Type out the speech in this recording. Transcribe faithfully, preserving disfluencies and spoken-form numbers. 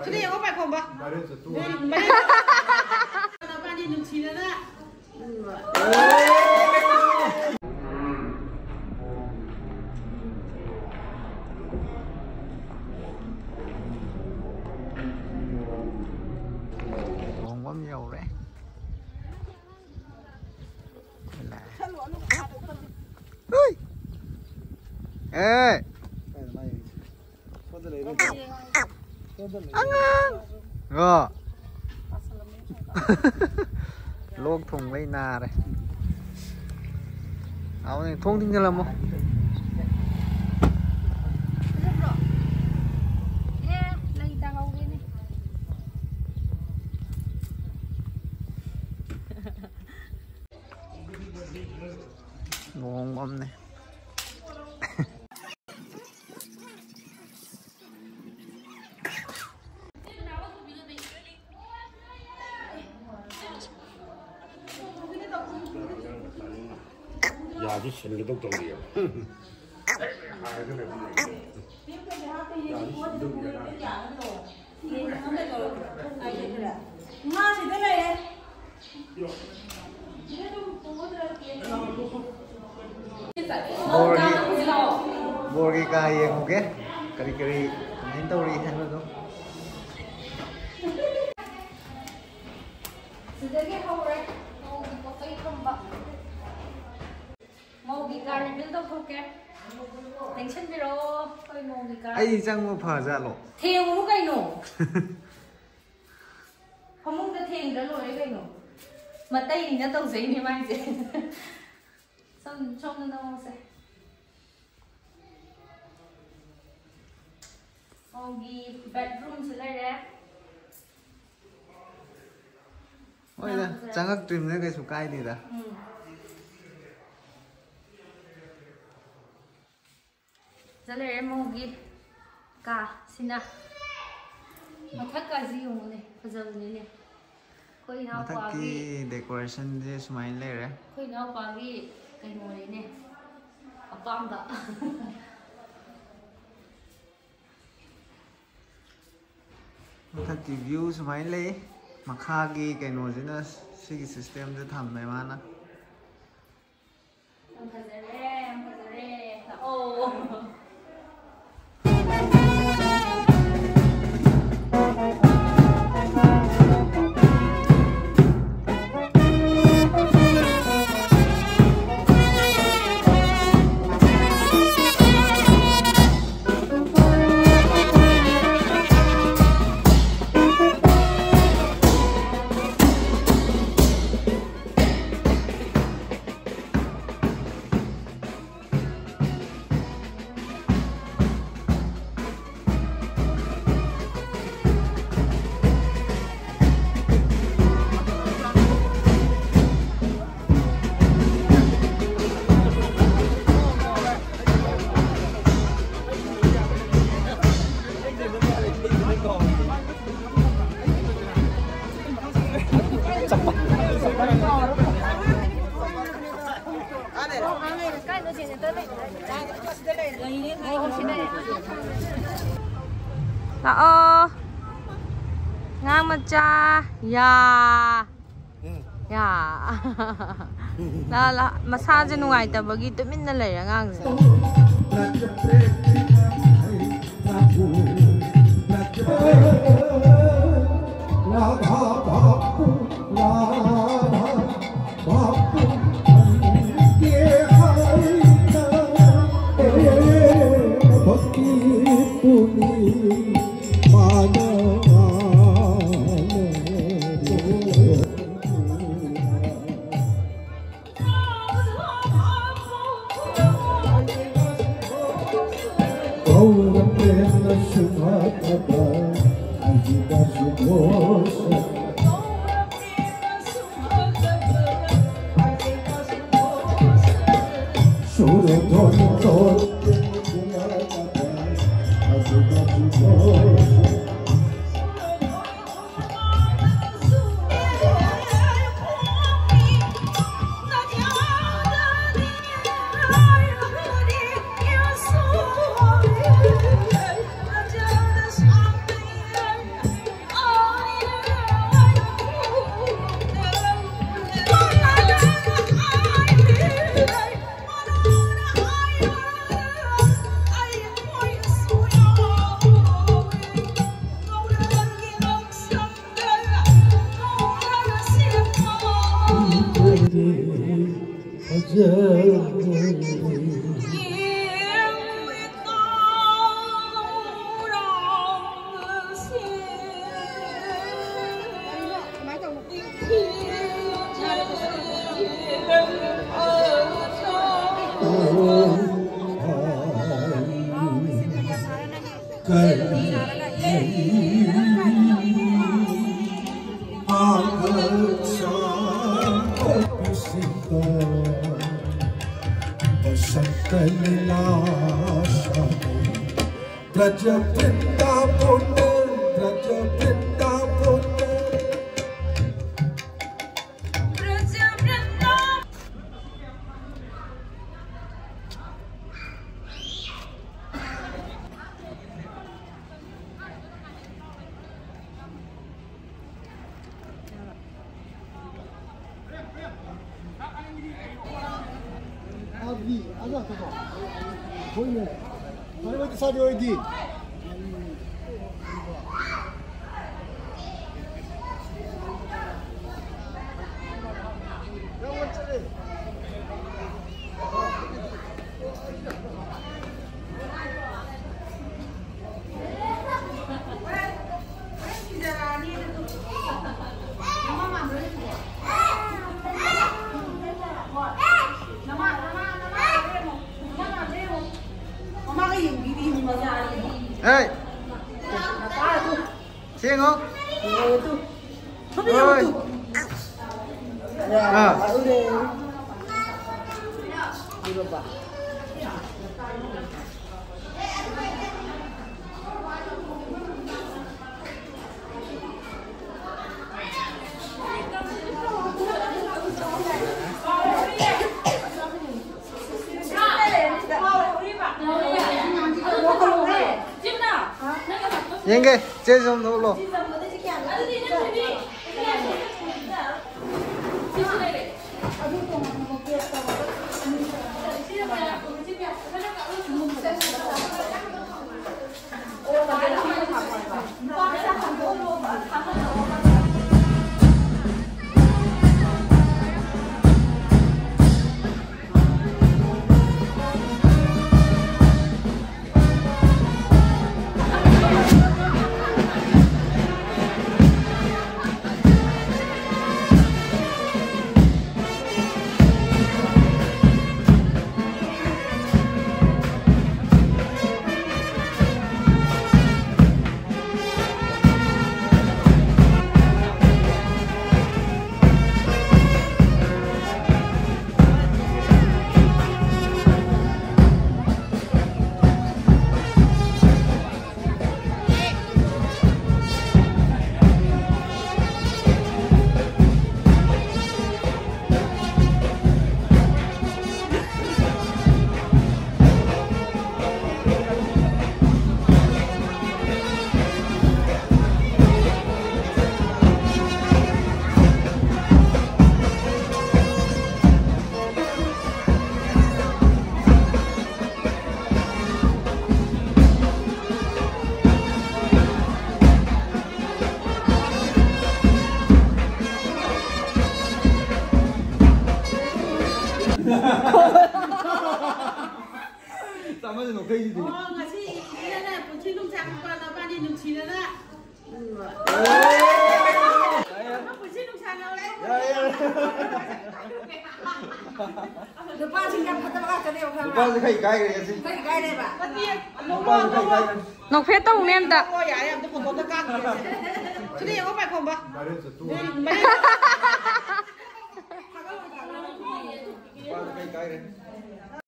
ꯁꯤꯗ ꯌꯦꯡꯉꯣ, ꯄꯥꯏꯈꯣꯝꯕ꯫ ꯅꯕꯥꯅꯤ ꯅꯨꯡꯁꯤꯅꯅ꯫ ꯂꯨꯍꯣꯡꯐꯝ ꯌꯧꯔꯦ꯫ ꯍꯨꯏ! ꯑꯦ! ꯑꯉꯥꯡ! ꯑꯣ! ꯂꯣꯛ ꯊꯨꯡꯕꯩ ꯅꯥꯔꯦ꯫ ꯑꯥꯎꯅꯦ, ꯊꯣꯡ ꯊꯤꯡꯖꯤꯜꯂꯝꯃꯣ꯫ ꯑꯦ, ꯂꯩ ꯇꯥꯍꯧꯒꯦꯅꯦ꯫ ꯂꯨꯍꯣꯡꯕ ꯑꯃꯅꯦ꯫ ꯌꯥꯗꯤ ꯁꯤꯟꯒꯗꯧ ꯇꯧꯔꯤꯑꯕ꯫ ꯉꯥ ꯁꯤꯗ ꯂꯩꯔꯦ꯫ ꯕꯣꯔꯒꯤ, ꯕꯣꯔꯒꯤ ꯀꯥ ꯌꯦꯡꯉꯨꯒꯦ꯫ ꯀꯔꯤ ꯀꯔꯤ ꯀꯃꯥꯏꯅ ꯇꯧꯔꯤ ꯍꯥꯏꯕꯗꯣ꯫ ꯁꯤꯗꯒꯤ ꯍꯧꯔꯦ ꯃꯧꯒꯤ ꯄꯣꯠ ꯆꯩ ꯊꯝꯕ꯫ ꯃꯧꯒꯤ ꯀꯥ reveal ꯇꯧꯊꯣꯛꯀꯦ꯫ ꯂꯦꯡꯁꯟꯕꯤꯔꯛꯑꯣ ꯑꯩꯈꯣꯏ ꯃꯧꯒꯤ ꯀꯥ꯫ ꯑꯩ ꯆꯪꯕ ꯐꯖꯥꯠꯂꯣ? ꯊꯦꯡꯉꯨ ꯀꯩꯅꯣ꯫ ꯐꯃꯨꯡꯗ ꯊꯦꯡꯗ꯭ꯔ ꯂꯣꯏꯔꯦ ꯀꯩꯅꯣ꯫ ꯃꯇꯩꯅꯤꯅ ꯇꯧꯖꯩꯅꯦ ꯃꯥꯏꯁꯦ꯫ ꯁꯣꯝ-, ꯁꯣꯝꯗ ꯅꯝꯃꯛꯁꯦ꯫ ꯃꯧꯒꯤ bedroomꯁꯨ ꯂꯩꯔꯦ꯫ ꯍꯣꯏꯗ, ꯆꯪꯉꯛꯇ꯭ꯔꯤꯕꯅꯤꯅ ꯀꯩꯁꯨ ꯀꯥꯏꯗꯦꯗ꯫ ꯎꯝ꯫ ꯁꯤꯗ ꯂꯩꯔꯦ ꯃꯧꯒꯤ ꯀꯥꯁꯤꯅ꯫ ꯃꯊꯛꯀꯥꯁꯤ ꯌꯦꯡꯉꯨꯅꯦ, ꯐꯖꯕꯅꯤꯅꯦ꯫ ꯑꯩꯈꯣꯏ ꯏꯅꯥꯎꯄꯥꯒꯤ ꯃꯊꯛꯀꯤ decorationꯁꯦ ꯁꯨꯃꯥꯏꯅ ꯂꯩꯔꯦ꯫ ꯑꯩꯈꯣꯏ ꯏꯅꯥꯎꯄꯥꯒꯤ ꯀꯩꯅꯣꯅꯤꯅꯦ, ꯑꯄꯥꯝꯕ꯫ ꯃꯊꯛꯀꯤ ꯚ꯭ꯌꯨ ꯁꯨꯃꯥꯏꯅ ꯂꯩ꯫ ꯃꯈꯥꯒꯤ ꯀꯩꯅꯣꯁꯤꯅ ꯁꯤꯒꯤ ꯁꯤꯁꯇꯦꯝꯁꯦ ꯊꯝꯃꯦ ꯃꯥꯅ꯫ ꯌꯥꯝ ꯐꯖꯔꯦ, ꯌꯥꯝ ꯐꯖꯔꯦ꯫ ꯂꯥꯛꯑꯣ꯫ ꯂꯥꯛꯑꯣ꯫ ꯑꯉꯥꯡ ꯃꯆꯥ꯫ ꯌꯥ꯫ ꯌꯥ꯫ ꯂꯥ, ꯂꯥ, ꯃꯁꯥꯁꯦ ꯅꯨꯡꯉꯥꯏꯇꯕꯒꯤ ꯇꯨꯃꯤꯟꯅ ꯂꯩꯔꯦ ꯑꯉꯥꯡꯁꯦ꯫ बसंत लीला ब्रज वृंदावन, ब्रज वृंदावन। ꯍꯦ! ꯁꯦꯡꯉꯣ꯫ ꯍꯣꯏ꯫ ꯑꯥ꯫ ꯌꯦꯡꯒꯦ, ꯆꯦ ꯁꯣꯝꯗ ꯎꯠꯂꯣ꯫ ꯑꯃꯁꯨ ꯅꯣꯛꯊꯩꯁꯤꯗꯤ꯫ ꯑꯣ, ꯉꯁꯤ ꯏꯆꯦꯅ ꯄꯨꯟꯁꯤ ꯅꯨꯡꯁꯥꯡꯕ ꯅꯕꯥꯅꯤ ꯅꯨꯡꯁꯤꯅꯅ ꯄꯨꯟꯁꯤ ꯅꯨꯡꯁꯥꯡꯅ ꯂꯩ꯫ ꯌꯥꯔꯦ, ꯌꯥꯔꯦ꯫ ꯅꯨꯄꯥꯁꯤꯡ ꯌꯥꯝ ꯐꯠꯇꯕ ꯉꯥꯛꯇꯅꯦꯕ ꯈꯪꯕ꯭ꯔꯥ? ꯅꯨꯄꯥꯁꯦ ꯈꯔ ꯏꯀꯥꯏꯈ꯭ꯔꯦ ꯉꯁꯤ꯫ ꯑꯩꯈꯣꯏ ꯏꯀꯥꯏꯅꯦꯕ꯫ ꯅꯨꯄꯥꯁꯦ ꯈꯔ ꯏꯀꯥꯏꯈ꯭ꯔꯦ꯫ ꯅꯣꯛꯐꯦꯠ ꯇꯧꯅꯦ ꯑꯝꯇ꯫ ꯑꯣ, ꯌꯥꯔꯦ, ꯑꯝꯇ ꯐꯣꯇꯣꯗ ꯀꯥꯞꯈꯤꯒꯦ꯫ ꯁꯤꯗ ꯌꯦꯡꯉꯣ, ꯄꯥꯏꯈꯣꯝꯕ꯫ ꯃꯔꯤ ꯅꯨꯄꯥꯁꯦ ꯈꯔ ꯏꯀꯥꯏꯈ꯭ꯔꯦ꯫